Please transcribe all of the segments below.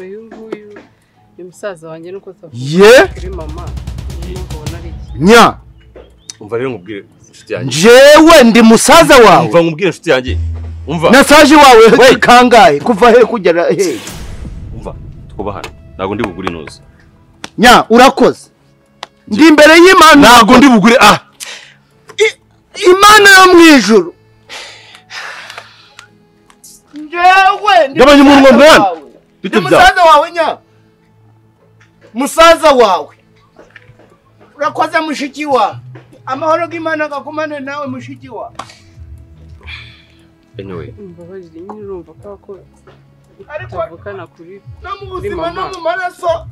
Uyu nguyu ni musaza wanjye nuko tavuga kuri mama. Nya. Umva rero nkubwire inshuti yanjye. Jewe ndi musaza wawe. Umva nkubwire inshuti yanjye. Umva. Nasaje wawe kangahe kuva he kugera he? Umva twubahane. Ntago ndi bugure inoze. Nya urakoze. Ndi imbere y'Imana. Ntago ndi bugure ah. Imana yo mwijuru. Jewe ndi gabanya umunwa mwana. Ndi musaza wawe nya. Musaza wawe. Urakoze mushiki wawe. Amahoro y'Imana agakumane nawe mushiki wawe. Anyway. Mbabarire nyine urumva ko tavukana kuri no mu buzima no mu maraso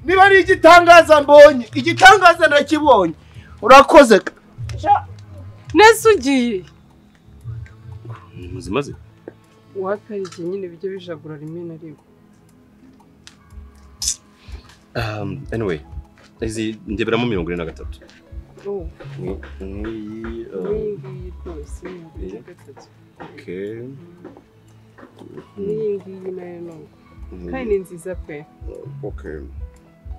niba ari igitangaza mbonye igitangaza ndakibonye urakoze nese ugiye muzima ze wapi hari igihe nyine bijya bijagura rimwe na rimwe. Anyway izi ndeberamo 43. Oh. Ni rwose 43. Okay. Ni ngiyi nayo no. Kandi ni nziza pe. Okay.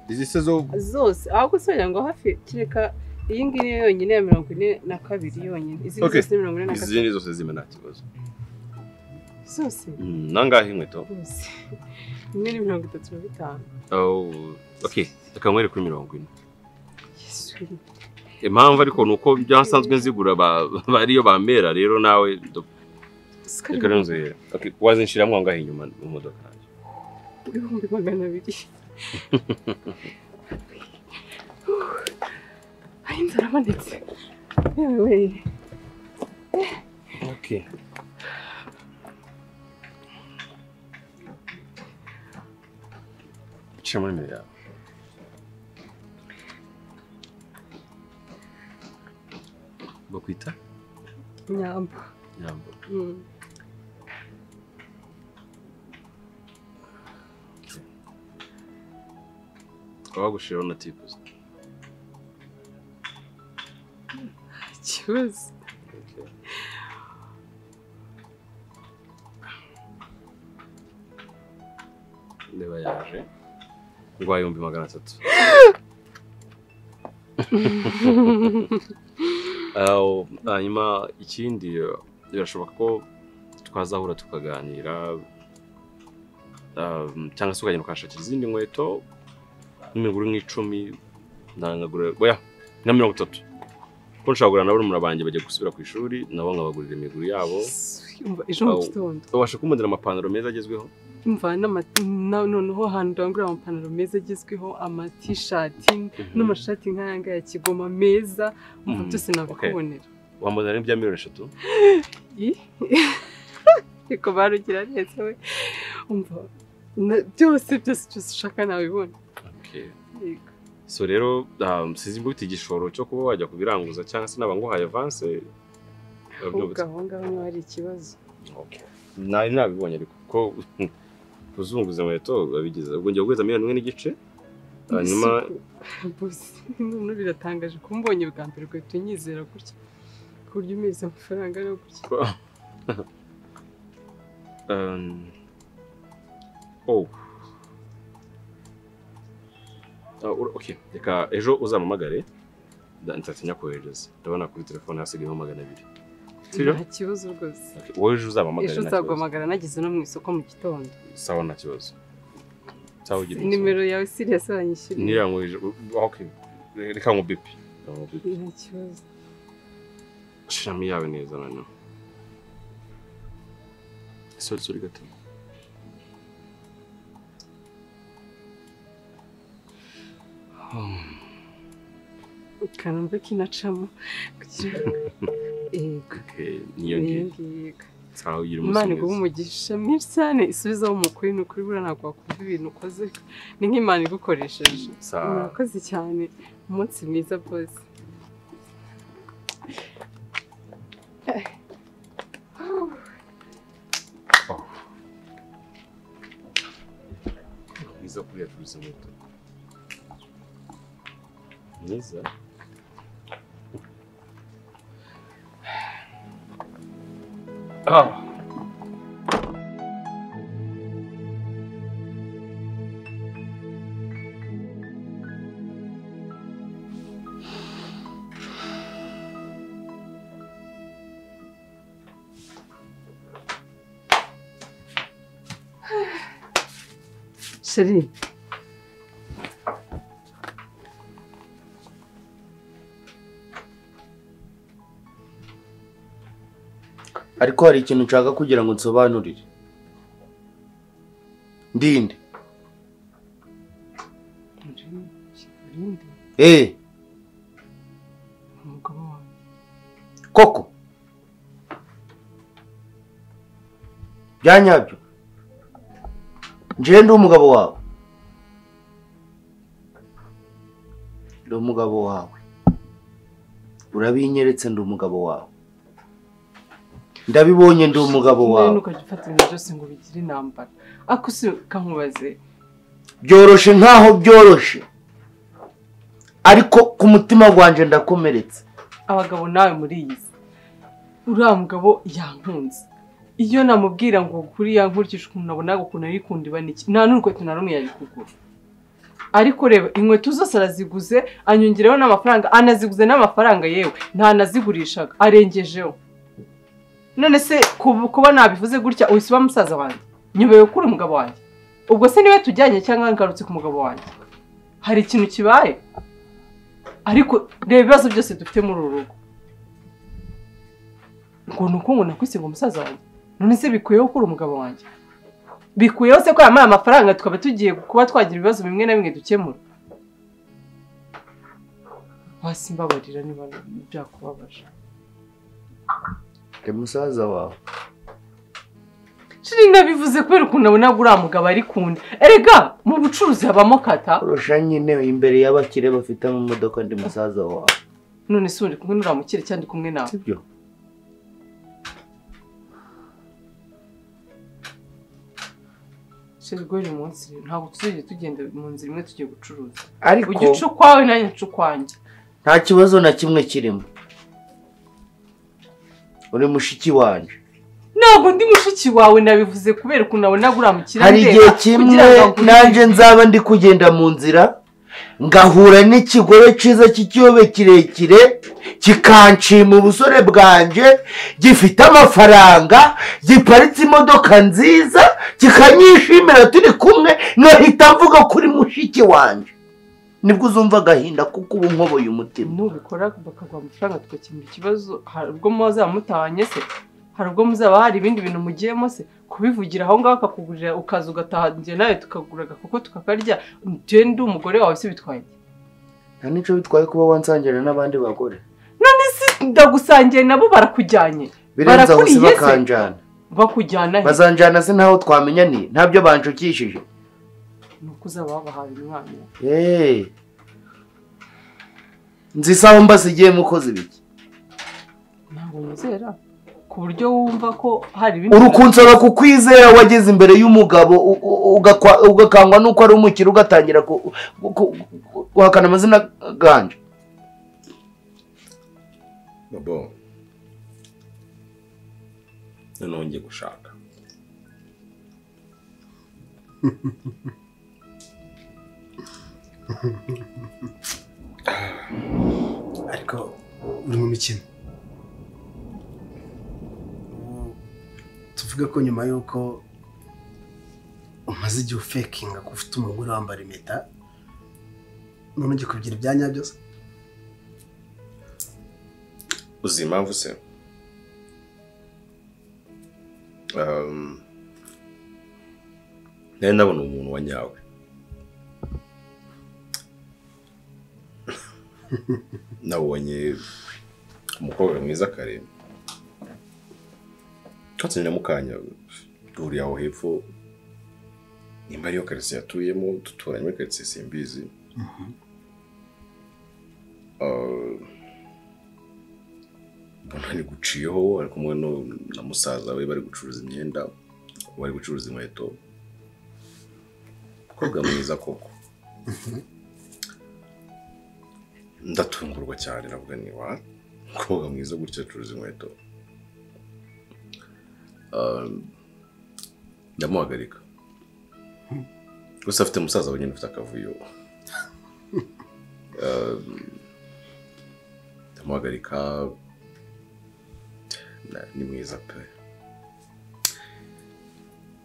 Izi se zo zose ahubwo se ngo hafi kireka iyi ngiyi niyo yonyine ya 42 yonyine. Izi zose ni 43. Izi zose zime nta kibazo. Zose? Nangahe inkweto? Zose. Imwe ni 35. Oh, okay. Reka nkwere kuri 40. Yesu. Impamvu ariko nuko byasanzwe nzigura bariyo bamera rero nawe reka nzere. Okay, wazinshiramwe angahe inyuma mu modoka yanjye? 200,000. Ay, inzara manetse. Yewe. Okay. Shira muri imbere yawe. Bakwita? Nyambo. Nyambo. Twagushiraho na tipuzi. Ikibazo. Ndeba yaje. Ngwaye 300,000. Hanyuma ikindi birashoboka ko twazahura tukaganira cyangwa se ukagenda ukashakira izindi nkweto n'imiguru nk'icumi ndangagura oya na 30 ko nshobora kugura nabo murabanje bajya gusubira ku ishuri nabo nkabagurira imiguru yabo. Ejo mu gitondo ubasha kumundira amapantaro meza agezweho. Umva noneho ahantu ndangurira amapantaro meza agezweho, amatishati n'amashati nk'aya ngaya ya kigoma meza, umva byose nabikubonera. Wambonera n'ibya 3 miliyoni? Reka barugira neza we. Umva byose byose byose ushaka nabibona. Okay. So rero sinzi ngo ufite igishoro cyo kuba wajya kubiranguza cyangwa se naba nguhaye avance. Ahubwo aho ngaho niho hari ikibazo. Okay. Nari nabibonye ariko ko kuzunguza inkweto babigize ubwo ngiye guheza 1.5 miliyoni hanyuma none biratangaje kumbonye bwa mbere ugahita unyizera gutya ku buryo umeze amafaranga ari gutya. Oh. Okay, reka ejo uzampamagare nzatinya kohereza. Ndabona kuri telefone hasigayeho 200. Sibyo? Nta kibazo rwose. Wowe ejo uzampamagare. Ejo nzaguhamagara nageze no mu isoko mu gitondo. Sawa nta kibazo. Sawa ugira. Nimero yawe serious aranyishyurira. Nirangwije. Okay. Reka nkubipe. Nta kibazo. Shami yawe neza nano. Sorry gato. Kanumve kinacamo kugira yego. Okay, niyo ngiyo. Sawa ugira umunsi mwiza. Imana iguhe umugisha mwinshi cyane isubizaho umukuri ni ukuri buriya ntabwo wakumva ibintu ukoze ni nk'Imana igukoresheje. Murakoze cyane umunsi mwiza bose. Mwiza kuri yacuruza inkweto. Mwiza. Ah. Chérie. Ariko hari ikintu nshaka kugira ngo nsobanurire. Ndinde. Eh. Umugabo wawe. Koko. Byanyabyo. Nje ndi umugabo wawe. Ndi umugabo wawe. Urabinyeretse ndi umugabo wawe. Ndabibonye ndi umugabo wawe. Nukajya ufata ibintu byose ngo bigire intambara. Akuse kankubaze. Byoroshe nkaho byoroshe. Ariko ku mutima gwanje ndakomeretse. Abagabo nawe muri iyi si. Uriya mugabo yankunze. Iyo namubwira ngo kuri ya nkurikije ukuntu nabonaga ukuntu ari kundiba niki. Nta n'urukweto na rumwe yari kugura. Ariko reba inkweto zose araziguze, anyongereho n'amafaranga, anaziguze n'amafaranga yewe, nta nazigurishaga, arengejeho. None se kuba nabivuze gutya uhise uba musaza wanjye? Nyobeye kuri umugabo wanjye. Ubwo se niwe tujyanye cyangwa ngarutse ku mugabo wanjye? Hari ikintu kibaye? Ariko reba ibibazo byose dufite muri uru rugo. Ngo nuko ngo nakwise ngo musaza wanjye. None se bikuyeho kuri umugabo wanjye? Bikuyeho se ko yampaye amafaranga tukaba tugiye kuba twagira ibibazo bimwe na bimwe dukemura? Hasi mbabarira niba byakubabaje. Ndi musaza wawe. Shiri nabivuze kubera ukuntu nabonaga uriya mugabo ari kunda. Erega mu bucuruzi habamo kata. Kurusha nyine imbere y'abakire bafite amamodoka ndi musaza wawe. None se uri kumwe n'uriya mukire cyangwa ndi kumwe nawe? Sibyo. Shiri rw'uyu munsi ntabwo tuzigera tugenda mu nzira imwe tugiye gucuruza. Ariko ujye uca ukwawe nanjye nca ukwanjye. Nta kibazo na kimwe kirimo. Uri mushiki wanje. Ntabwo ndi mushiki wawe nabivuze kubera ukuntu nabonaga uriya mukire. Hari igihe kimwe nanjye nzaba ndi kugenda mu nzira ngahura n'ikigore cyiza cy'ikiyobe kirekire kikanshima ubusore bwanje, gifite amafaranga, giparitse imodoka nziza, kikanyishimira turi kumwe, nkahita mvuga kuri mushiki wanje. Nibwo uzumva agahinda kuko ubu nkoboye umutima. Nubikora bakaguha amafaranga tugakemura ikibazo. Hari ubwo muzaba mutahanye se? Hari ubwo muzaba hari ibindi bintu mugiyemo se? Kubivugira aho ngaho akakugurira ukaza ugataha njye nawe tukagura kuko tukakarya. Njye ndi umugore wawe se bitwaye iki? Nta n'icyo bitwaye kuba wansangira n'abandi bagore. None se ndagusangiye nabo barakujyanye. Birenze aho se bakanjana. Bakujyana he? Bazanjana se ntaho twamenya ni ntabyo banshukishije. Nuko uzaba wabahaye umwana. Eh. Nzi isaho mbasigiye mukoze ibiki? Ntabwo nizera. Ku buryo wumva ko hari ibindi. Urukunsaba kukwizera wageze imbere y'umugabo ugakangwa nuko ari umukire ugatangira guhakana amazina ganje. Bobo. Noneho ngiye gushaka. Ariko uri mu mikino. Tuvuge ko nyuma yuko umaze igihe ufekinga ko ufite umugore wambara impeta, none ugiye kubigira ibyanya byose? Uzi impamvu se? Nari ndabona umuntu wa nyawe. Nabonye umukobwa mwiza kare. Twatsinda mukanya duhuriye aho hepfo, nimba ariyo karitsiye atuyemo, duturanye muri karitsiye simbizi. Mbona ari guciyeho ari kumwe na musaza we bari gucuruza imyenda, bari gucuruza inkweto. Umukobwa mwiza koko. Ndatungurwa cyane navuga ni wa umukobwa mwiza gutya acuruza inkweto. Ndamuhagarika. Gusa afite musaza we nyine ufite akavuyo. Ndamuhagarika, ni mwiza pe.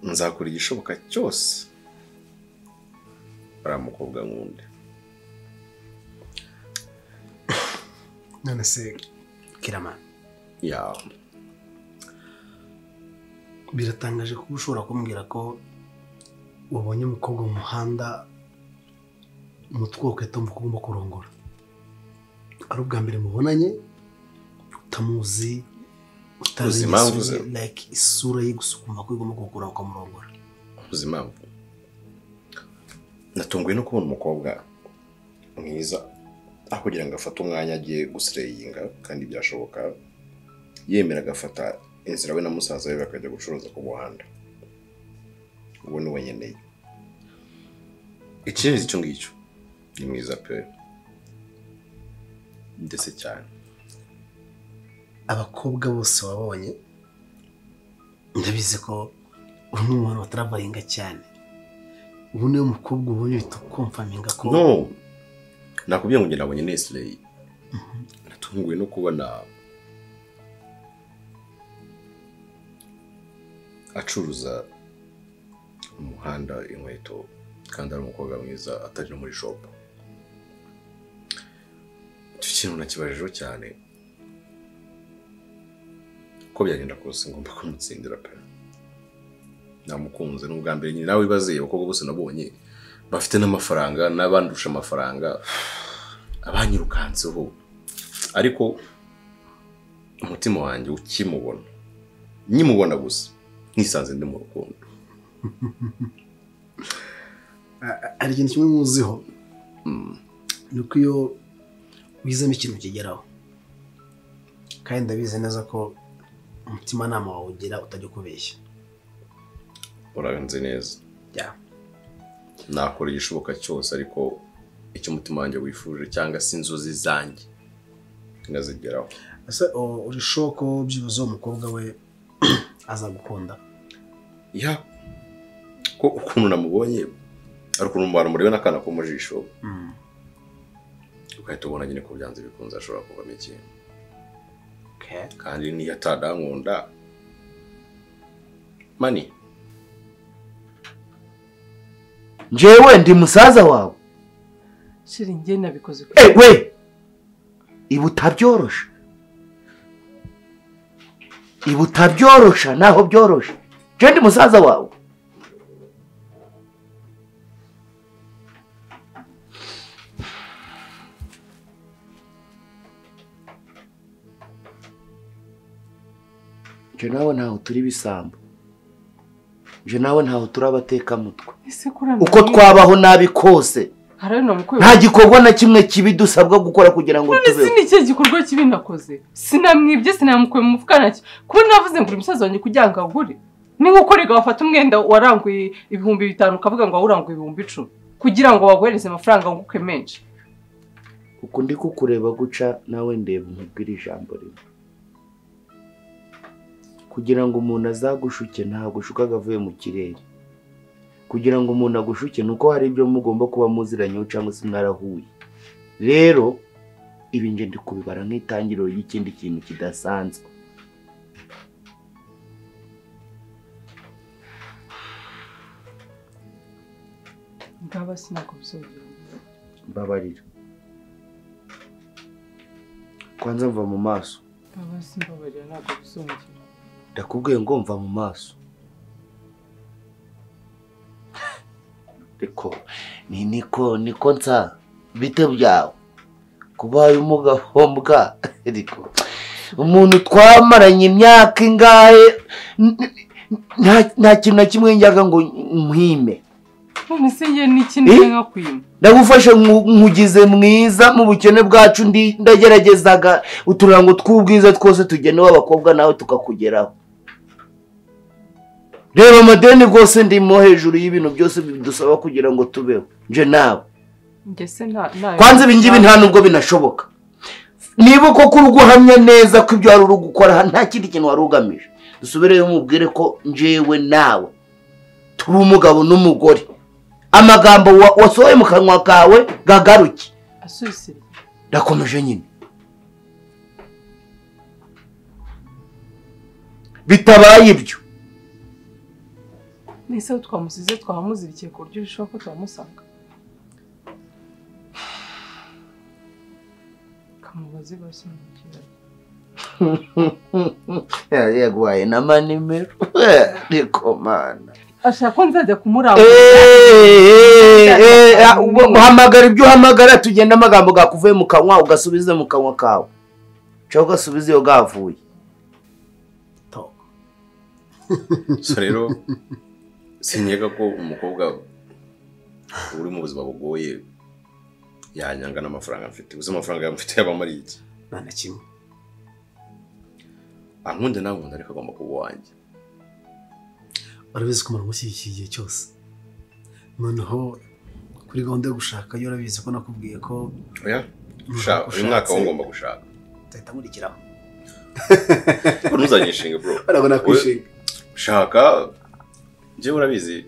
Nzakora igishoboka cyose Ari umukobwa nkunda. None se Kiramani. Ya. Biratangaje kuba ushobora kumbwira ko wabonye umukobwa mu muhanda umutwe ukahita wumva ko ugomba kurongora. Ari ubwa mbere mubonanye, utamuzi, utazi impamvu ze, like isura ye gusa ukumva ko ugomba kugura ukamurongora. Uzi impamvu? Natunguwe no kubona umukobwa mwiza aho kugira ngo afate umwanya agiye gusireyinga kandi byashoboka yemera agafata inzira we na musaza we bakajya gucuruza ku muhanda. Uwo ni we nkeneye. Ikindi icyo ngicyo ni mwiza pe, ndetse cyane. Abakobwa bose wabonye ndabizi ko uri umuntu wataravaringa cyane. Ubu niyo mukobwa ubonye uhita ukomfaminga ko no. Nakubwiye ngo njye nabonye Nestle. Natunguwe no kubona acuruza umuhanda inkweto kandi ari umukobwa mwiza atari no muri shop. Icyo kintu nakibajijeho cyane. Uko byagenda kose ngomba kumutsindira pe. Namukunze n'ubwa mbere nyine nawe ibaze abakobwa bose nabonye bafite n'amafaranga n'abandusha amafaranga abanyirukanseho, ariko umutima wanjye ukimubona nyimubona gusa nisanze ndi mu rukundo. Hari ikintu kimwe muziho, ni uko iyo wizemo ikintu kigeraho, kandi ndabizi neza ko umutimanama wawe ugira utajya ukubeshya. Urabizi neza. Nakora igishoboka cyose ariko icyo umutima wanjye wifuje cyangwa se inzozi zanjye ngazigeraho. Ese uri shoko byibuze uwo mukobwa we azagukunda? Ya, ko ukuntu namubonye ari ukuntu umuntu murebe n'akana ko mu jisho, ugahita ubona nyine ko byanze bikunze ashobora kuvamo ikintu. Kandi niyo atadankunda mani. Njyewe ndi musaza wawe. Shiri njye nabikoze. We! Ibi utabyorosha. Ibi utabyorosha naho byorosha. Njye ndi musaza wawe. Njye nawe ntaho turi bisambo. Njye nawe ntaho turi abatekamutwe. Uko twabaho nabi kose nta gikorwa na kimwe kibi dusabwa gukora kugira ngo tubeho. None si gikorwa kibi nakoze? Sinamwibye, sinamukuye mu mufuka nacyo. Kuba navuze ngo uri musaza wanjye kugira ngo agure, ni nko korega wafata umwenda waranguye 5000 ukavuga ngo wawuranguye 10,000 kugira ngo baguhereze amafaranga nguke menshi. Uko ndi kukureba guca nawe ndeba nkubwira ijambo rimwe. Kugira ngo umuntu azagushuke ntabwo ushuka avuye mu kirere. Kugira ngo umuntu agushuke nuko hari ibyo mugomba kuba muziranyeho cyangwa se mwarahuye. Rero ibi nje ndi kubibara nk'itangiriro y'ikindi kintu kidasanzwe. Ngaba sinakubizongera. Mbabarira. Kwanza mva mu maso. Ngaba simbabarira ntabwo bizongera. Ndakubwiye ngo mva mu maso. Reko ni niko nsa bite byawe kubaye umugabo mbwa riko umuntu twamaranye imyaka ingahe nta kintu na kimwe njyaga ngo nkwime. None se njye n'ikindi nkakwima? Ndagufashe nkugize mwiza mu bukene bwacu, ndageragezaga uturango tw'ubwiza twose tugenewe abakobwa nawe tukakugeraho. Reba amadeni rwose ndimo hejuru y'ibintu byose bidusaba kugira ngo tubeho nje nawe. Kwanza ibi ngibi nta nubwo binashoboka. Niba koko uri guhamya neza ko ibyo wari uri gukora nta kindi kintu wari ugamije, dusubireyo mubwire ko njyewe nawe turi umugabo n'umugore. Amagambo wasohoye mu kanwa kawe gagaruke. Ndakomeje nyine. Bitabaye ibyo Nise twamusize twamuzirikiye ku buryo bishoboka ko twamusanga. kazi basimukira. Yaguhaye n'amanimero ariko mana ashaka ko nzajya kumurangura. Uhamagara ibyo uhamagara, tugenda amagambo gakuvuye mu kanwa ugasubize mu kanwa kawe, cyangwa ugasubize iyo gavuye. So rero sinkeka ko umukobwa uri mu buzima bugoye yanyanga n'amafaranga mfite. Gusa amafaranga mfite yabamariye iki? Nta na kimwe. Ankunda nankunda ariko agomba kuba uwanjye. Urabizi ko umuntu umushyigikiye igihe cyose. Noneho kuri gahunda yo gushaka yo urabizi ko nakubwiye ko oya gushaka uyu mwaka wo ngomba gushaka. Nzahita nkurikiraho. Ntuzanyishinga bro. Urabona kwishinga. Shaka njyewe urabizi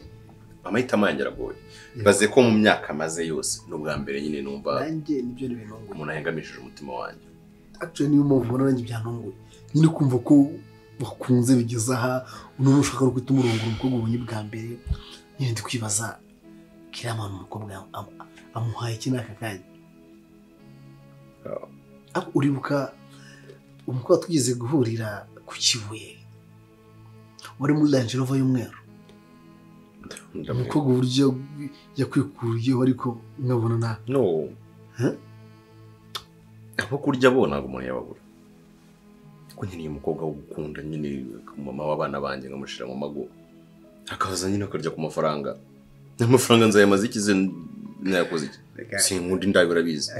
amahitamo yanjye aragoye. Baze ko mu myaka maze yose n'ubwa mbere nyine numva nanjye nibyo n'ibintunguye. Umuntu ahengamishije umutima wanjye. Actually niyo mpamvu ubona nanjye byantunguye. Nyine kumva ko bakunze bigeze aha umuntu ushaka no kwita umurongora umukobwa ubonye bwa mbere, nyine ndi kwibaza Killaman umukobwa amuhaye iki n'aka kanya. Uribuka umukobwa tugeze guhurira ku Kibuye wari muri Range Rover y'umweru, umukobwa uburyo yakwikuriyeho ariko nkabona na no abo kurya bo ntabwo umuntu yababura. Ko nkeneye umukobwa wo gukunda nyine mama w'abana banjye nkamushira mu mago akaza nyine akarya ku mafaranga. Amafaranga nzayamaze iki se nayakoze iki? Sinkunda indayo urabizi.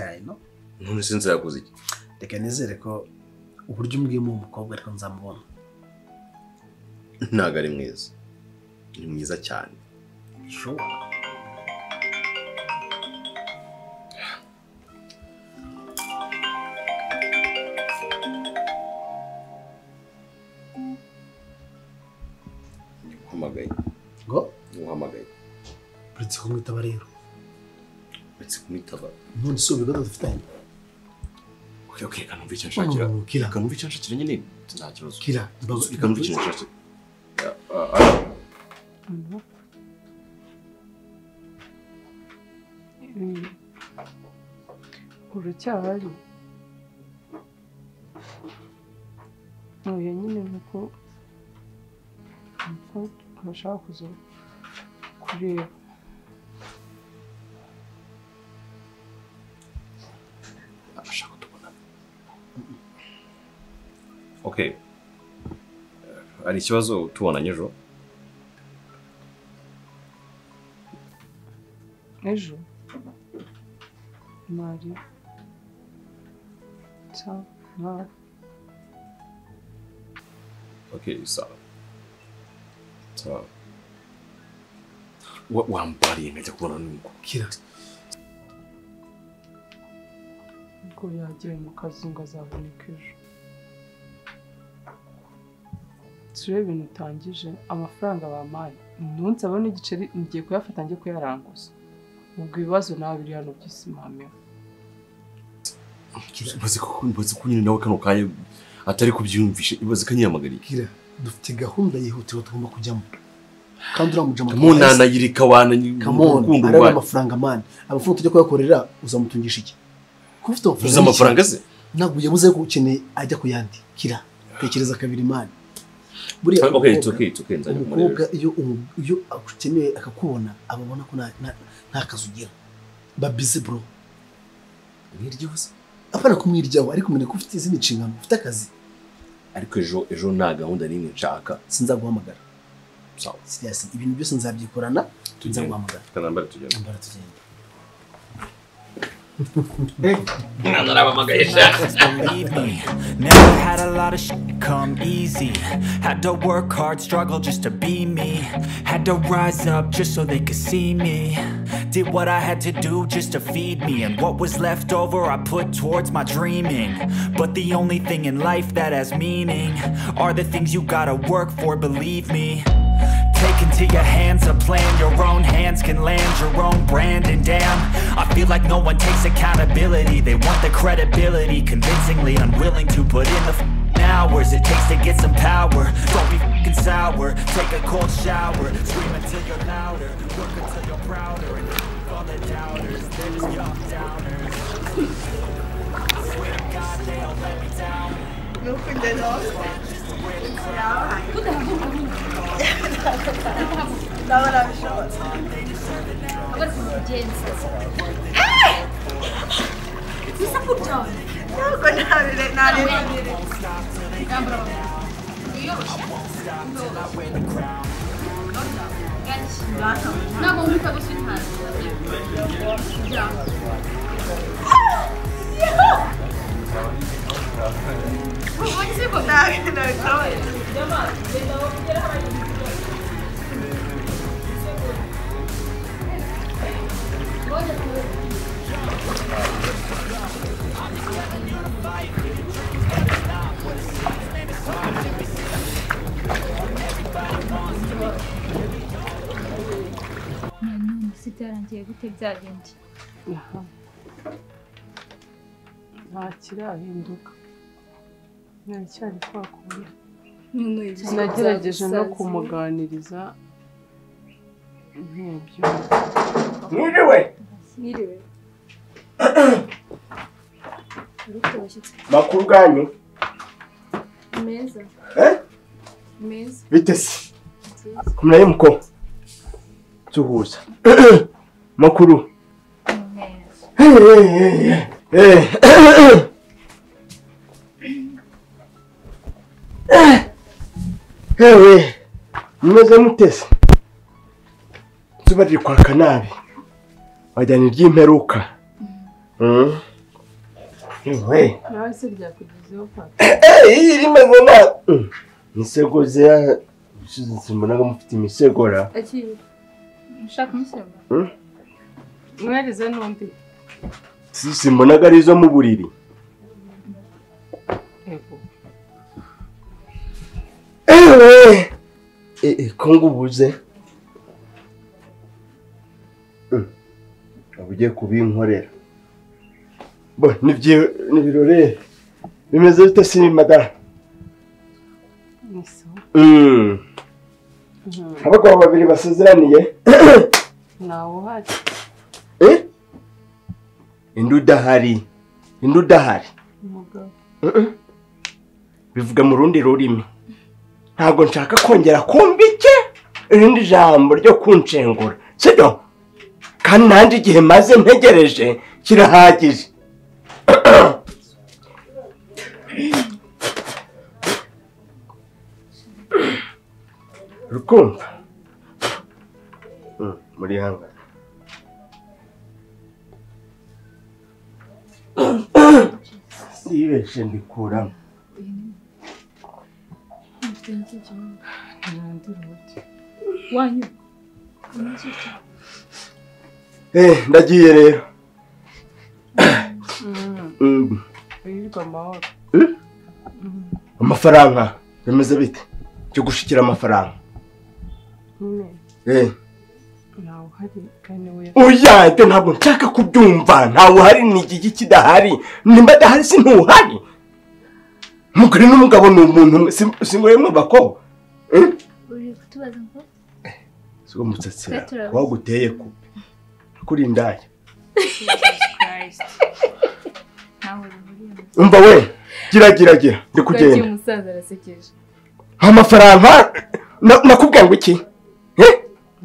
None se nzayakoze iki? Reka nizere ko uburyo umbwiyemo umukobwa ariko nzamubona. Ntabwo ari mwiza. Ni mwiza cyane. Sure. Uhamagaye. Ngo? Uhamagaye. Uretse kumwitaba rero. Uretse kumwitaba. None se ubibazo dufitanye? Okay, reka numve icyo nshakira. Reka numve icyo nshakira nyine nta kibazo. Kira, reka numve icyo nshakira. Uracyahari? Oya nyine nuko ntashaka kuza kureba. Ashaka kutubona. Okay. Hari ikibazo tubonanye ejo? Ejo? Mari. Sawa. Okay, sawa. Sawa. Wambariye nkajya kubona n'uko. Kira. Ko yagiye mu kazi ngo azaboneka ejo. Turebe ibintu utangije amafaranga bampaye. Ntunsi abone igiceri ngiye kuyafata njye kuyaranguza. Ubwo ibibazo nawe biri hano by'isimameho. Ibaze ko nyine nawe kano kanya atari kubyiyumvisha, ibaze ko anyihamagariye. Kira, dufite gahunda yihutirwa tugomba kujyamo. Kandi uramujama munanayirika wana urukundo rwawe. Amafaranga man, amafaranga tujya kuyakorera uzamutungisha iki? Ko ufite amafaranga? Amafaranga se? Ntabwo yabuze ko ukeneye ajya kuyandi. Kira, tekereza kabiri man. Buriya okay, it's okay, it's okay, nzajya kumureba. Umukobwa iyo agukeneye akakubona ababona ko nta kazi ugira. Ba busy bro. Mwiryaho se? Apana kumwiryaho ariko umenye ko ufite izindi nshingano, ufite akazi. Ariko ejo nta gahunda n'imwe nshaka. Sinzaguhamagara. Sawa. Serious, ibintu byose nzabyikorana, nzaguhamagara. Kanambara tugenda. Nambara tugenda. Never had a lot of shit come easy. Had to work hard, struggle just to be me. Had to rise up just so they could see me. Did what I had to do just to feed me. And what was left over I put towards my dreaming. But the only thing in life that has meaning are the things you gotta work for, believe me. Take into your hands a plan. Your own hands can land your own brand. And damn, I feel like no one takes accountability. They want the credibility, convincingly unwilling to put in the hours it takes to get some power. Don't be f***ing sour, take a cold shower. Scream until you're louder, work until you're prouder. And f*** all the doubters, they're just young downers. I swear to God they Byarangiye gute byabindi? Nta kirahinduka, ntacyari kwa kundi. Nagerageje no kumuganiriza nk'ibyo. Mwiriwe. Mwiriwe. Makuru ganyu? Meza. Meza. Bite se? Kumnaye muko. Tuhuza. Makuru. Hewe, mumeze mutese. Izuba riri kwaka nabi. Wajyana iry'imperuka. Hewe. Nawe se ryakugezeho papa. Rimeze nabi. Imisego ze simbonaga mufite imisegora. Ushaka umusego? Mwereze n'undi. Simbonaga ari izo mu buriri. Yego. Ewe! Ko ngubuze. Ugiye kubinkorera. Bo nibirore. Bimeze bite si madara? Ni sawa. Abagabo babiri basezeraniye. Ntawe uhari. Indudahari. Indudahari. Umugabo. Bivuga mu rundi rurimi. Ntabwo nshaka kongera kumva iki irindi jambo ryo kunshengura. Sibyo? Kandi nanjye igihe maze ntegereje kirahagije. Rukumva? Muri hanga. Sibeshe ndikuramo. Ndagiye rero. Wirirwa amahoro. Amafaranga bimeze bite? Cyo gushikira amafaranga. Ntawe uhari kandi we. Oya, ibyo ntabwo nshaka kubyumva. Ntawe uhari ni igiki kidahari. Nimba adahari si ntuhari. Umugore n'umugabo ni umuntu umwe singoye mwubako. Uri kutubaza ngo? Siko mutsatsira. Waguteye kupe. Kuri indaya. Umva we, gira ndi kugenda. Umusaza arasekeje. Amafaranga nakubwiye ngo iki?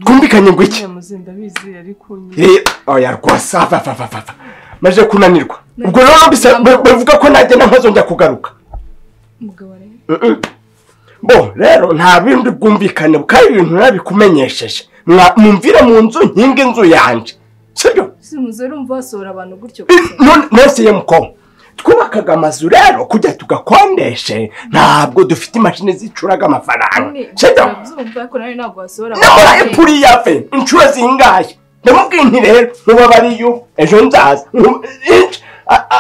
Twumvikanye ngo iki? Ndabizi ariko nyine. Oya rwasa va. Maje kunanirwa. Ubwo rero bivuga ko nagenda ntazongera kugaruka. Umugabo rero. Bo rero nta bindi bwumvikane kandi ibintu nabikumenyesheje. Mwumvira mu nzu nkinga inzu yanje. Sibyo? Si umuzero urumva wasohora abantu gutyo gusa. None nese yemuko. Twubakaga amazu rero kujya tugakondeshe ntabwo dufite imashini zicuraga amafaranga. Sibyo? Ndabyumva ko nawe ntabwo wasohora. Namuraye puri yafe inshuro zingahe. Ndamubwiye nti rero nubabariyo ejo nzaza.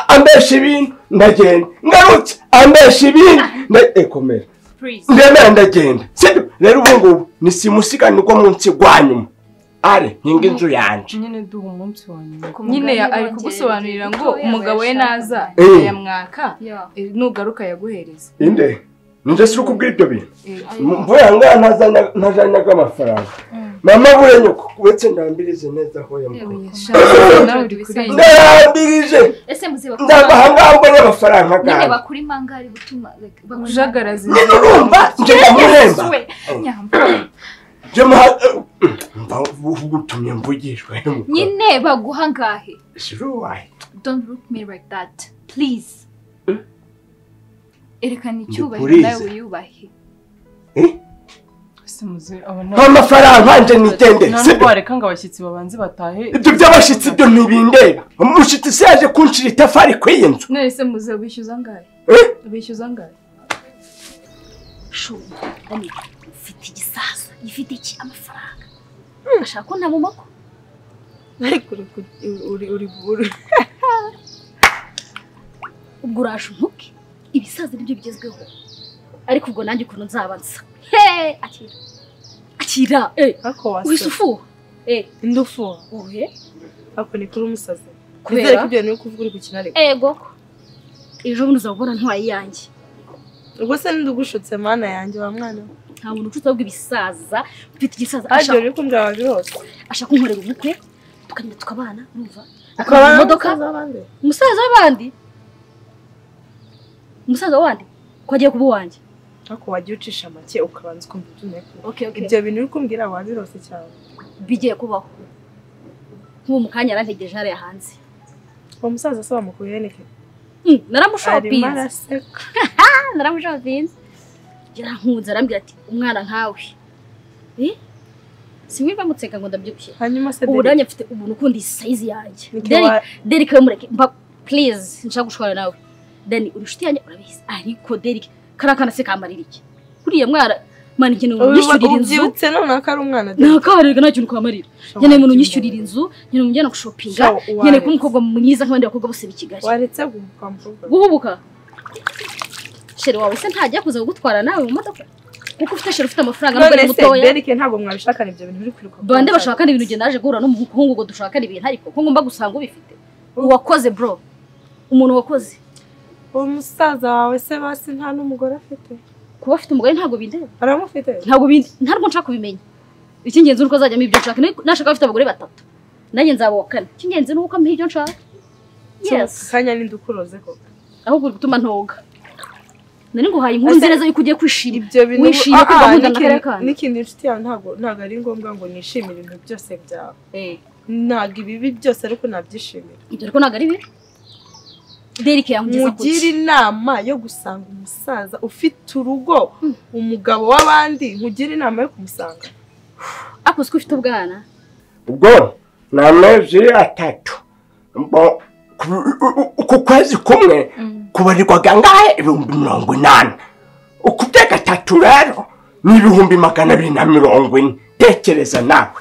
Ambesha ibintu ndagenda. Ngarutse ambesha ibintu ndakomera. Ndemera ndagenda. Sibyo? Rero ubu ngubu ni simusigana uko munsi gwa nyuma. Are nkinga inzu yanje. Nyine duha umunsi wa nyuma. Nyine ari kugusobanurira ngo umugabo we naza yamwaka nugaruka yaguhereza. Inde? Ninje si ukubwira ibyo bintu. Mvuye ngaha ntazanyaga amafaranga. Mama bure nyoko. Uretse ndambirize neza aho yamukora. Ndambirije. Ese muziba ndabahanga mbone amafaranga nyine ganjye. bakuri mangari gutuma Ujagaraza Nyine urumva nje ndamuhemba. Je muha mva ugutumye mvugishwa y'umukobwa. Nyine baguha ngahe? Sure. Don't look me like that, please. Erekana icyubahiro Ndikurize. nawe wiyubahe. Ese muze aba Nta mafaranga nje nitendere, nta sibyo? nubwo wareka ngo abashyitsi babanze batahe. Ibyo by'abashyitsi byo ntibindeba. Umushyitsi se yaje kunshira itafari ku iyi nzu. None se muze wishyuza angahe? Eh? Bishyuza angahe? Shu, Dani, ufite igisaza gifite iki amafaranga ashaka ko ntamumako. Ariko uri uri uri Ubwo uraje untuke, ibisaza nibyo bigezweho, ariko ubwo nanjye ukuntu nzaba nsa. He, akira akira, eh ariko wase uhise ufuha, eh ndufuha ohe ariko ni kuri umusazi. Kubera? Nizere ko ibyo bintu uri kuvuga uri gukina ariko. Ego ejo bundi uzabona ntwaye iyanjye. Ubwo se ndugushutse mana yanjye wa mwana we. Nta muntu ucutse ahubwo ibisaza, ufite igisaza Ariko ashaka uri kumbwira wabirose. ashaka kunkorera ubukwe tukagenda tukabana, urumva, Ukabana akabana imodoka n'umusaza w'abandi? Umusaza w'abandi, umusaza w'abandi ko agiye kuba uwanjye. Ariko wajya ucisha make ukabanza ukumva ibyo ugiye kuvuga. Okay, okay. Ibyo bintu uri kumbwira wabirose cyane. Bigiye kubaho nk'ubu mu kanya yarantegereje hariya hanze. Uwo musaza se wamukuye nike? Arimo Naramushopinze. araseka. Naramushopinze, yarankunze arambwira ati umwana nkawe, eh simwiva mutseka ngo ndabyibushye. Hanyuma se Ubu Derek, nanjye mfite umuntu ukunda iyi size yanjye. Nike Derek, Derek we mureke mba please, nshaka gushwana nawe. Dani uri inshuti yanjye urabizi, ariko Derek kariya kana se kamarira iki? Kuriya mwara mani nkeneye umuntu unyishyurira inzu. Ubyibutse noneho ko ari umwana Derek. Nakabarega nta kintu kamarira. Nkeneye umuntu unyishyurira inzu, nkeneye umuntu unjyana gushopinga, Sha, nkeneye waretse. kuba umukobwa mwiza nk'abandi bakobwa bose b'i Kigali. Waretse guhubuka mukobwa. Guhubuka? Shere wawe se ntajya kuza kugutwara nawe mu modoka? Kuko ufite shere ufite amafaranga nubwo None ari se mutoya. Derek ntabwo mwabishakana ibyo bintu uri kwiruka. Bande bashakana ibintu, njye naje guhura n'umuhungu ngo dushakane ibintu, ariko ko ngomba gusanga ubifite. Uwakoze bro. Umuntu wakoze. Uwo musaza wawe se basi nta n'umugore afite? Kuba afite umugore ntabwo bindeba. Aramufite? Ntabwo bindi, ntabwo nshaka kubimenya. Icy'ingenzi ni uko azajyamo ibyo nshaka. Nashaka afite abagore batatu. Nanjye nzaba uwa kane. Icy'ingenzi ni uko ampa ibyo nshaka. Yes. Kanya ninde ukuroze koko? Ahubwo uri gutuma ntoga. Nari nguhaye inkuru nzi neza yuko ugiye kwishima. Ibyo bintu Wishimye Ah, ko gahunda na n'ikindi- kariya kana. N'ikindi inshuti yawe ntabwo ari ngombwa ngo nishimire ibintu byose byawe. Eh. Ntabwo ibibi byose ariko nabyishimira. Ibyo ariko ntabwo ari bibi. Derek yangugeza Mugire kuki? inama yo gusanga umusaza ufite urugo, umugabo w'abandi, nkugire inama yo kumusanga. Ako siko ufite ubwana. Ubwo ni amezi 3. Mbo ku kwezi kumwe kubarirwaga angahe? 80,000. Ukubye gatatu rero ni 240,000. Tekereza nawe.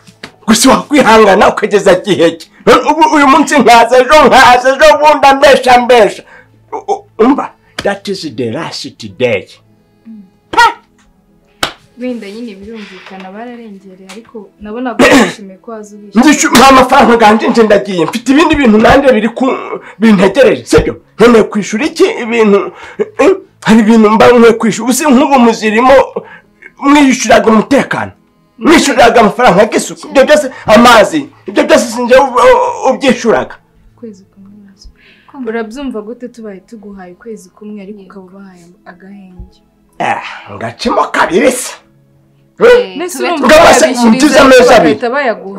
Gusa wakwihangana ukageza gihe ki? Ubu uyu munsi nkaza ejo nkaza ejo bundi ambesha ambesha. Umva, that is the last day. Wenda nyine birumvikana bararengereye, ariko nabona bishimiye ko waza ubishyura. Ndishyura nta mafaranga ganjye nje ndagiye mfite ibindi bintu nanjye biri ku bintegereje, sibyo? Nkeneye kwishyura iki ibintu, hari ibintu mba nkwiye kwishyura. Ubu se nk'ubu muzirimo mwishyuraga umutekano, mwishyuraga amafaranga y'isuku, ibyo byose amazi, ibyo byose sinjye ubyishyuraga. Ukwezi kumwe nazo. Urabyumva gute tubaye tuguhaye ukwezi kumwe ariko ukaba ubahaye agahenge? Ngacimo kabiri se.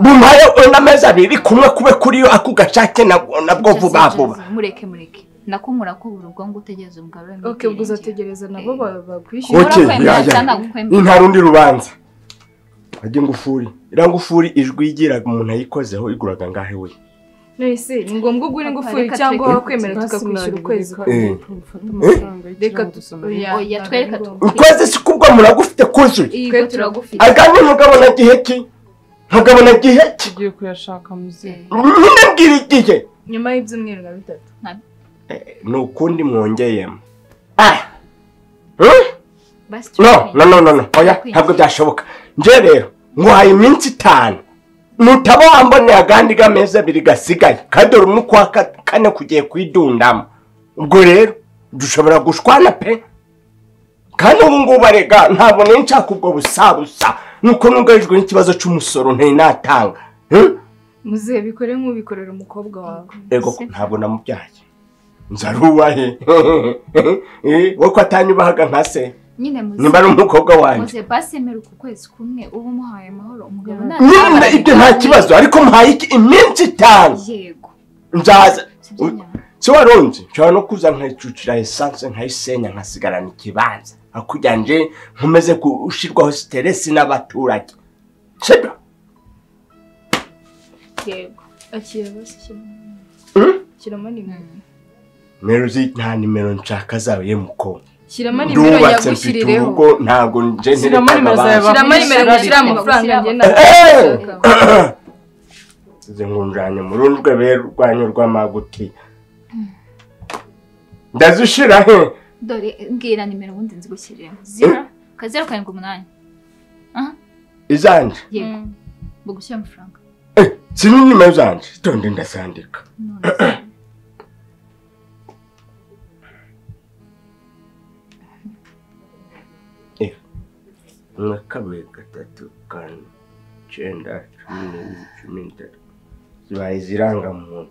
Bumpaye n'amezi 2 kumwe kube kuri yo ako gashake nabwo vuba vuba. Mureke mureke. Nako murakubura ubwo ngo utegereze umugabo we. Okay, ubwo uzategereza nabo bakwishyura. Okay, nta rundi rubanza. Ajye ngufuri. Irangufuri ijwi yigiraga umuntu ayikozeho iguraga ngahe we. None se ni ngombwa ugura ingufuri cyangwa wakwemera tukakwishyura ukwezi kumwe? Reka oya twereka ukwezi si kubwo muragufite kuzuye. Twe turagufite. Agani mugabona gihe ki? Mugabona gihe ki? Tugiye kuyashaka muze. Nyine mbwira igihe. Nyuma y'ibyumweru na 3. Ni ukundi mwongeyemo. No, no, no, no, oya ntabwo byashoboka. Nje rero nguhaye iminsi 5. Nutaba wamboneye agandi gamezi 2 gasigaye kadore umwe kwa kane kugiye kwidundamo. Ubwo rero dushobora gushwana pe. Kandi ubu ngubu arega ntabwo ninshaka ubwo busabusa. Nuko nugarijwe n'ikibazo cy'umusoro ntari natanga. Muzehe bikore nk'ubikorera umukobwa wawe. Ego ntabwo namubyaye. Nzaruwahe. Wo ko atanyubahaga nka se. Nyine muzehe. Nimba ari umukobwa wanjye. Muzehe basi emera uku kwezi kumwe ubu muhaye amahoro umugabo nta. Nyine ibyo nta kibazo ariko muhaye iki iminsi 5. Yego. Nzaza. Se waronze nshobora no kuza nkayicucira essence nkayisenya nkasigarana ikibanza. Akujyanje nkomeze gushirwaho stress n'abaturage. Sibyo? Yego. Akira basi shyiramo nimero. Nimero nta nimero nshaka zawe ye muko. Shyiramo nimero yagushyirireho. Urugo ntabwo nje Shyiramo nimero zawe. Shyiramo nimero gushyira amafaranga nge na. Ze nkunjanye mu rundwe berwanye rw'amaguti. Ndazishira he? Dore mbwira nimero ubundi nzigushyirireho. 0 078. Aha. Izanje. Yego. Bugushyira amafaranga. Sini nimero zanje. Tonde ndasandika. Umwe, 2, 3, 4, 9, 10, 13. Zibaye zirangamuntu.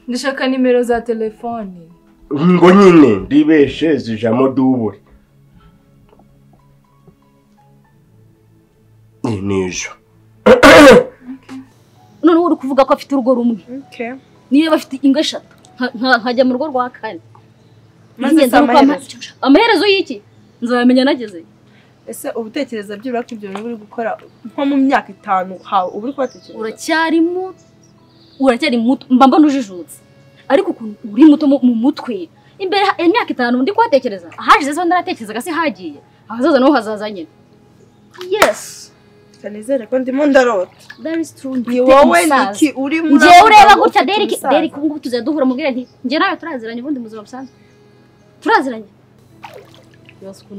Ndashaka nimero za telefoni. Ngo nyine ndibeshe zijamo dubure. Nijo. None uri kuvuga ko afite urugo rumwe. Okay. Niyo bafite ingo eshatu nkajya mu rugo rwa kane. Maze amaherezo y'iki? Nzabamenya nageze. Ese ubutekereza byibura ko ibyo uri gukora nko mu myaka 5 hawe uri kubatekereza? Uracyari muto mba mbona ujijutse. Ariko ukuntu uri muto mu mutwe imbere imyaka 5 ndi kubatekereza. Ahashize so ndaratekerezaga se hagiye. Ahazaza no hazaza nyine. Yes. Kanizere ko ndimo ndarota. That is true. Ni wowe niki uri muri Nje ureba gutya Derek ubu tuzaduhura duhura mubwire nti nje nawe turaziranye ubundi muzima busanzwe. Turaziranye.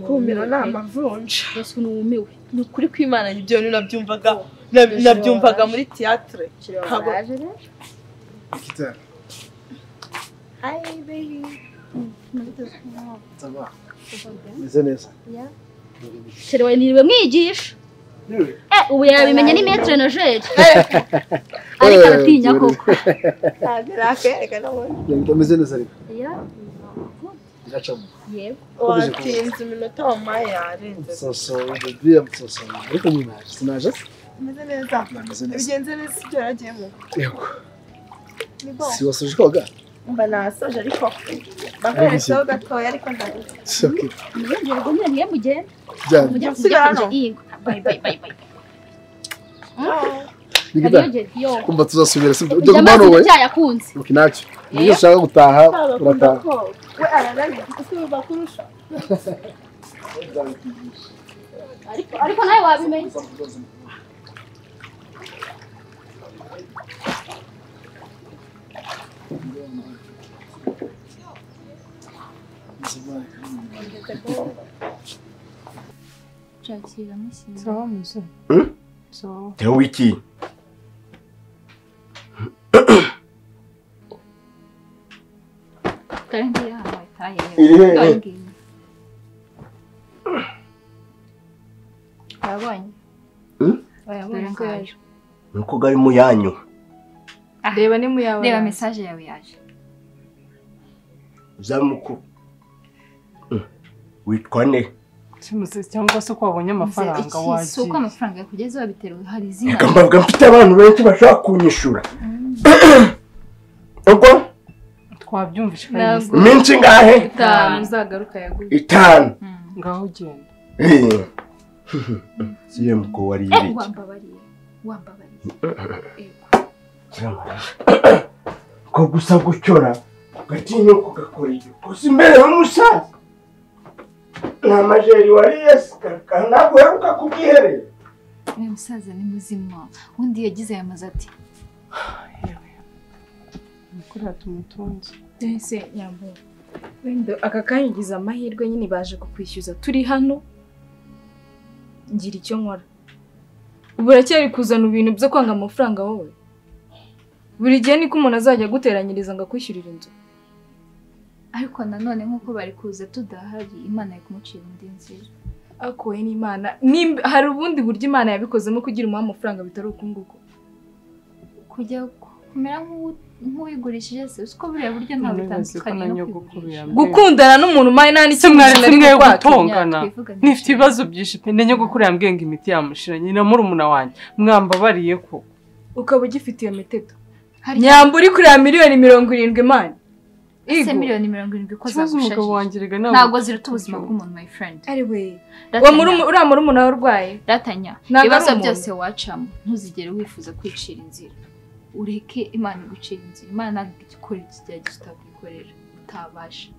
Kumira namavunja. Yasunumiwe. Ni ukuri kw'Imana ibyo nabyumvaga nabyumvaga muri theatre. Kita. Hi baby. Ça va. Meze neza. Yeah. Sherewe niriwe mwigisha. Ubu yabimenye ni maître nageur. Ariko aratinya koko. Ntabwo nabonye. Yego meze neza ariko. Yeah. Biracamo. Yego. Watinze iminota wampaye yarenze. So sorry baby, I'm so sorry. Ariko mwinaje, sinaje? Meze neza. Bigenze neza ibyo yaragiyemo. Yego. Si wasoje koga? Mba nasoje ariko bakoreshaho gatoya ariko ndaruka. Okay. Yego mwe mugende. Jya. Sigara. Bye bye bye bye. Kumva tuzasubira sibyo? Ujya kumana wowe? Cyayakunze. Okay nacyo. Niyo ushaka gutaha urataha. We araranye kuko bakurusha. Ariko nawe wabimenye. Shakira mushyira. Sawa muze. Sawa. Tewe iki? Kandi yahaye taye. Wabonye? Wabonye ko yaje. Nuko gari mu yanyu. Reba ni mu yawe. Reba message yawe yaje. Uzamuko. Witwa ne? Simuze cyangwa se ko wabonye amafaranga wagiye. Si uko amafaranga yakugeze wabiteruye hari izina. Reka mbavuga mfite abantu benshi bashaka kunyishura. Ubwo twabyumvishe iminsi ingahe? 5 uzagaruka yaguye. 5. Ngaho ugenda. Siye mko wari ibiki. Wambabariye. Wambabariye. Ko gusa gucyora gatinya kugakora igikosi imbere y'umusaza. Nta majeri wariye ntabwo uheruka kubwiherera. Uyu musaza ni muzima. Undi yagize aya mazi ati kuriya tumutunze. Ese nyambo wenda aka kanya ugize amahirwe nyine baje kukwishyuza turi hano ngira icyo nkora. Ubu uracyari kuzana ibintu byo kwanga amafaranga wowe. Buri gihe niko umuntu azajya aguteranyiriza ngo akwishyurire inzu. Ariko nanone nkuko bari kuza tudahari Imana ari kumucira indi nzira. Akoye n'Imana. Hari ubundi buryo Imana yabikozemo kugira umuha amafaranga bitari ukunguko. Kujya kumera nk'uwigurishije se uko buriya buryo nta bitandukanye no kwigurisha. Gukundana n'umuntu maye nta n'icyo mwari mwe gutongana. Nifite ibibazo byinshi pe na nyogokuru yambwiye ngo imiti yamushiranye na murumuna wanjye mwambabariye ko ukaba ugifite iyo miteto. Nyamba uri kureba 70,000,000 Imana. Ese 70,000,000 ko zagushashije. Ntabwo ziruta ubuzima bw'umuntu my friend. Ari we. Wa uriya murumuna wawe urwaye. Ratanya. Ibibazo byose wacamo ntuzigere wifuza kwicira inzira. Ureke Imana igucira inzira. Imana ntabwo ikora ikigeragezo utakwikorera utabasha.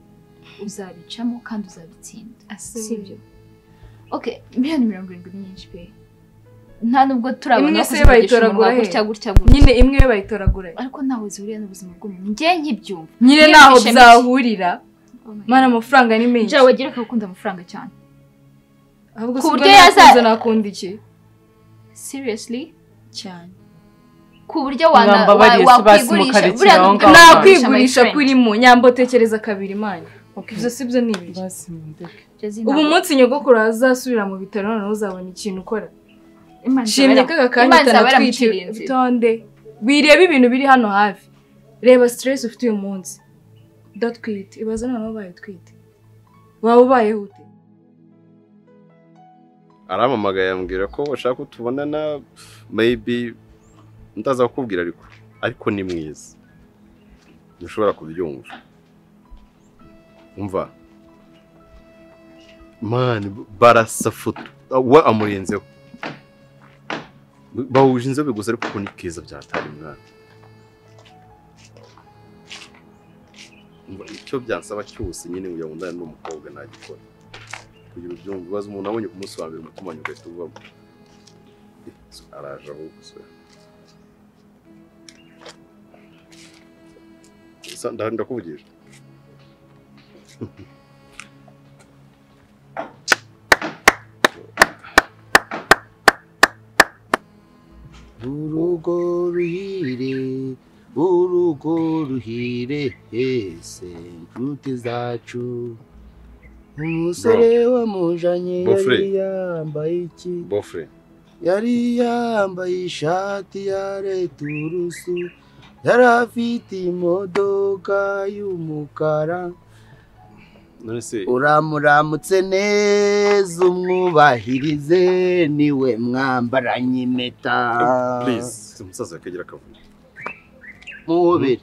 Uzabicamo kandi uzabitsinda. Sibyo? Okay, 70,000,000 ni nyinshi pe. Nta nubwo turabona ko bayitoragura gutya gutya gutya. Nyine imwe bayitoragura. Ariko ntawe zihuriye n'ubuzima bw'umuntu. Njye nkibyumva. Nyine naho byahurira. Mana amafaranga ni menshi. Jawe wagira ko ukunda amafaranga cyane. Ahubwo ku buryo yazaza nakunda iki? Seriously? Cyane. Ku buryo wakwigurisha. Nakwigurisha kurimo Nyambo tekereza kabiri Imana. Ibyo sibyo ni ibiki. Ubu munsi nyogokuru azasubira mu bitaro none uzabona ikintu ukora. Shimye kaka kanya utanatwite utonde wireba ibintu biri hano hafi. Reba stress ufite uyu munsi udatwite ibaze noneho ubaye utwite waba ubayeho ute? Arampamagaye ambwira ko bashaka ko tubonana maybe ndaza kukubwira ariko ni mwiza ntushobora kubyumva. Umva man barasafuta we amurenzeho bahuje inzobe gusa ariko ni keza byatari mwana. Icyo byansaba cyose nyine ngo yabundane n'umukobwa nagikora kugira ubyumve. Ubaze umuntu abonye ku munsi wa mbere umutima wanjye ugahita uvamo. Araje aho gusa ndakuvugisha. Urugo ruhire, urugo ruhire, ese inshuti zacu. Umusore wamujanye yari yambaye iki? Bofre. Yari yambaye ishati ya returusu, yari afite imodoka y'umukara. Uramuramutse neza umwubahirize niwe mwambaranye impeta. Please, umusaza akagira akavuyo. Muhobere.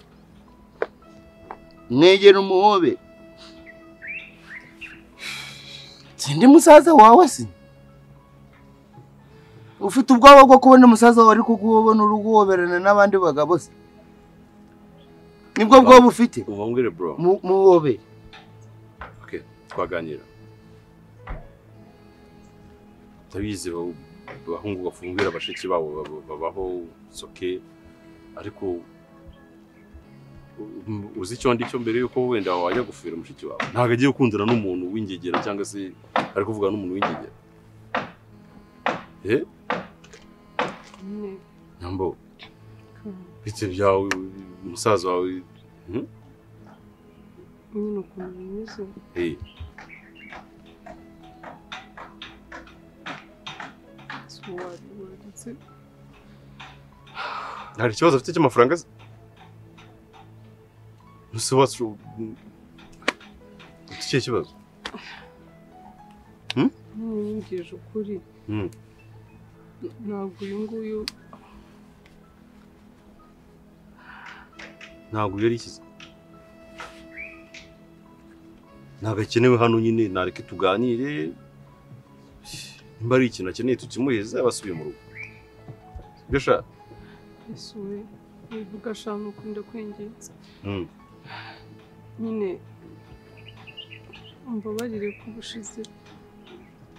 Mwegere umuhobere. Sindi musaza wawe se? Ufite ubwoba bwo kubona umusaza wawe ariko kubona uruguhoberana n'abandi bagabo se? Nibwo bwoba ufite? Ubongere bro. Muhobere. Twaganira ndabizi abahungu bafungira abashiki babo babaho soke, ariko uzi icyo ndi cyo mbere yuko wenda wajya gufira umushiki wawe ntabwo agiye gukundana n'umuntu w'ingegera cyangwa se ari kuvuga n'umuntu w'ingegera. Nyambo bite byawe umusaza wawe? Nyine ukuntu bimeze. Hari ikibazo afite cy'amafaranga se? Ese what's ikihe kibazo? Nibwije ukuri. Ntabwo uyu nguyu ntabwo yari ikize. Ntabwo akenewe hano nyine, nareke tuganire. Nimba ari ikintu akeneye tukimuheze abasubiye mu rugo. Ibyo sha? Yesu we, wivuga sha nukunda kwinginze. Nyine umbabarire ko ubushize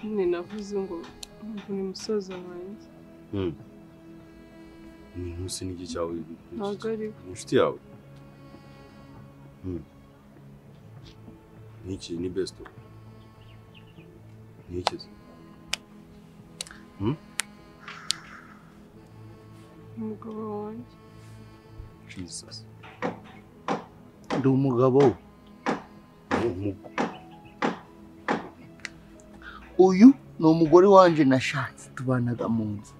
nyine navuze ngo ni musaza wanjye. Ni ntusi n'igi cyawe. Ntabwo ari inshuti yawe. Niki ni besto. Niki? Umugabo wanjye. Jesus. Ndi umugabo. Uyu Ni umugore wanje nashatse tubanaga mu nzu.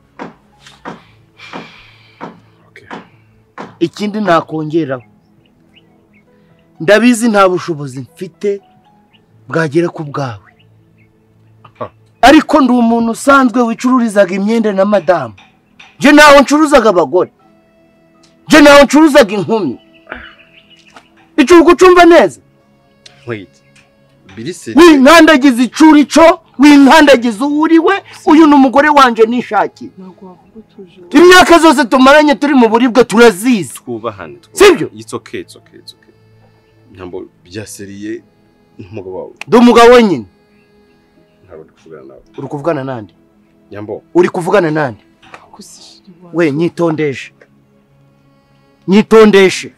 Ikindi nakongeraho, ndabizi nta bushobozi mfite bwagera ku bwawe, ariko ndi umuntu usanzwe wicururizaga imyenda na madamu. Nje nawe ncuruzaga abagore, nje nawe ncuruzaga inkumi. Icuruko ucumva neza? Winkandagiza icurico, winkandagiza uwuriwe. Uyu ni umugore wanje nishakiye. Imyaka zose tumaranye turi mu buribwe turazizi. Twubahane. Sibyo? It's okay, it's okay, it's okay. Nyambo byaseriye n'umugabo wawe. Ndi umugabo wenyine. Ntabwo ndi kuvugana nawe. Uri kuvugana nande? Nyambo. Uri kuvugana nande? We nyitondeshe. Nyitondeshe.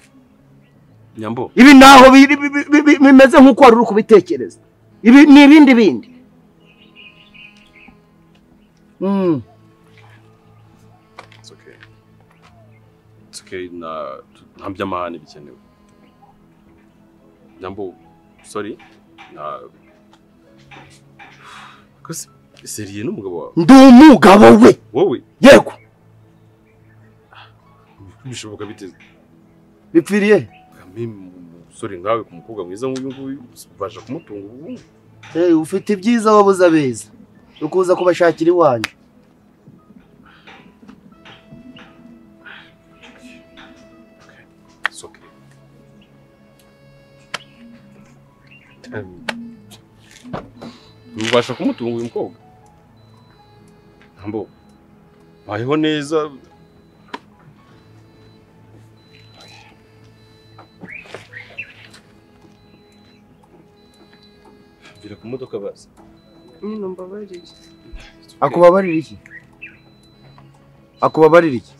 Nyambo. Ibi naho bimeze nkuko wari uri kubitekereza. Ibi ni ibindi bindi. It's okay. It's okay, na nta by'amahane bikenewe. Nyambo, sorry. Na kose seriye n'umugabo wawe. Ndi umugabo we. Wowe? Yego. Bishoboka biteze. Bipfiriye? Sorry ngawe ku mukobwa mwiza nk'uyu nguyu ubasha kumutunga ubu. Ufite ibyiza wabuze abeza. Ukuza kubashakira iwanje. It's okay. Ubasha kumutunga uyu mukobwa? Ntambo. Bayeho neza. Vira ku modoka basi. Nyine mbabarire. Akubabarira iki? Akubabarira iki?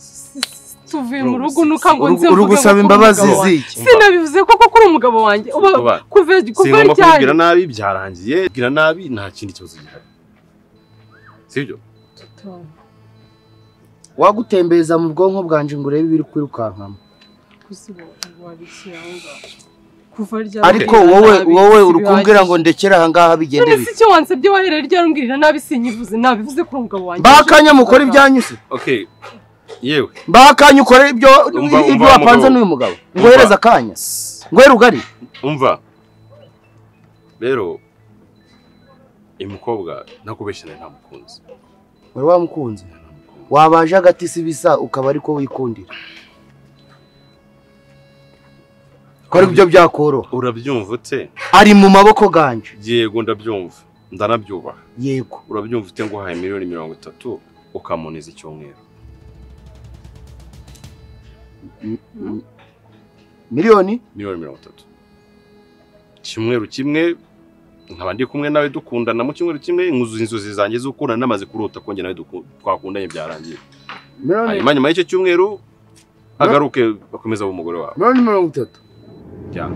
Tuvuye mu rugo nuka ngo nze mvuge. Uri gusaba imbabazi ziki? Sinabivuze koko kuri umugabo wanjye. Kuva ryari? Kubwira nabi byarangiye. Kubwira nabi nta kindi kibazo gihari. Sibyo? Wagutembeza mu bwonko bwanje ngo urebe ibiri kwirukankamo. Ariko wowe uri kumbwira ngo ndekera aha ngaha bigende bite? Icyo wansabye wahereye ryari umbwirira nabi sinyivuze nabivuze kuri umugabo wanjye. Bakanya mukora ibyanyu se? Okay. Yewe. Bakanya ukora ibyo wapanze n'uyu mugabo. Ngohereza akanya. Ngohera ugari. Umva. Rero imukobwa nakubeshye nta mukunzi. Wari wamukunze? Wabaje agati sibisa ukaba ariko wikundira. Kora ibyo byakoro. Urabyumva ute? Ari mu maboko ganje. Yego ndabyumva. Ndanabyubaha. Yego. Urabyumva ute ngo haye miliyoni 30 ukamuneza icyumweru? Miliyoni? Miliyoni 30. Cyumweru kimwe nkaba ndi kumwe nawe dukundana mu cyumweru kimwe nkuzuza inzozi zanjye z'ukundana namaze kurota konge nawe twakundanye byarangiye. Hanyuma nyuma y'icyo cyumweru agaruke bakomeza umugore wawe. Miliyoni 30. Ya.